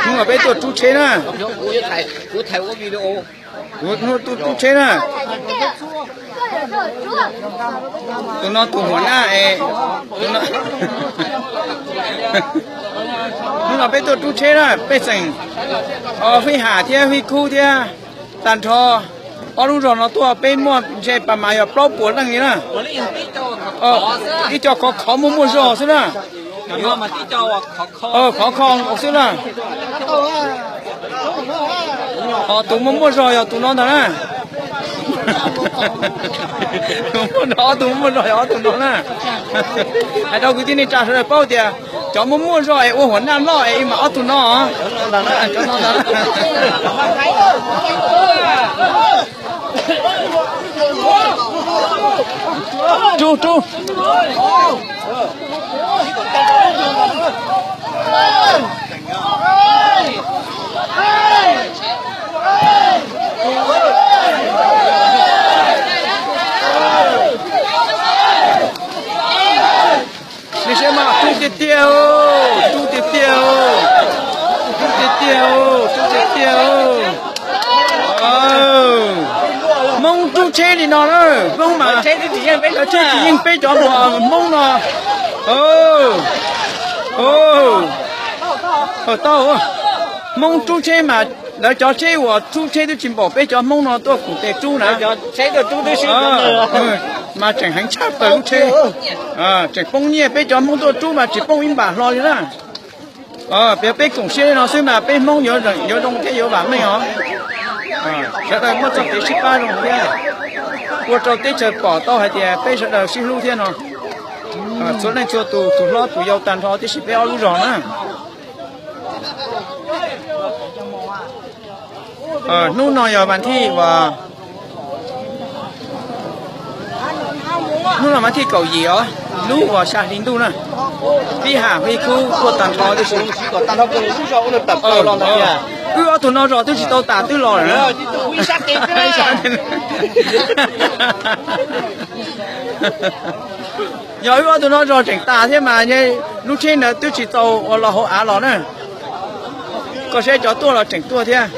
Hnub no peb tuaj rub tsheb na. Kuv hnub tuaj rub tsheb na. Tus no tus huam naj es, hnub no peb tuaj rub tsheb na, pej xeem Fij Ham thiab Fij Khub thiab tag nrho ob lub zos no tuaj, peb muaj ntshe pas mas yog plaub puas leej li na. Ib co khov khov muaj muaj zog xwb na. Khov kho xwb na. Ho tus muaj muaj zog yog tus no ntag na. Tus muaj zog, ob tug muaj muaj zog yog ob tug no na. Hais rau kwv tij neej tsa sawv daws paub tias cov muaj muaj zog es ua huam naj loj es ib mas ob tug no. Cov no ntag. Rub, rub. Nej saib mas, rub tiag tiag, rub tiag tiag, rub tiag tiag, rub tiag tiag. Hmoob rub tsheb li no na, Hmoob mas tsheb tsis yeej peb cov hluas Hmoob no. Tau, Hmoob rub tsheb mas lawv cov tsheb uas rub tsheb twb tsis npaum peb cov Hmoob no tuaj koom tes rub na. Mas tseem heev tshaj plaws lub tsheb, tseem poob nyiaj, peb cov Hmoob tuaj rub mas tsis poob ib npam hlo li na. Piav peb koom siab li no xwb mas peb Hmoob yuav zoo thiab yuav vam meej os. Sawv daws muaj txoj kev sib pab zoo thiab, ua rau teb chaws pom tau hais tias peb sawv daws sib hlub thiab no. Txhua leej txhua tus, tus hlob tus yau tag nrho tib si peb ob lub zos na. Hnub no yog vas thij uas, hnub no vas thij kaum yim os, lub uas xya hli ntuj na. Fij Ham Fij Khub tuaj tag nrho tib si. Wb ob tug no zos twb tsis tau tas twb los lawm na. Yog wb ob tug no zos tseem tas thiab mas lub tsheb ntawd twb tsis tau uas los hauv av los na. Koj saib cov tuaj los tseem tuaj thiab.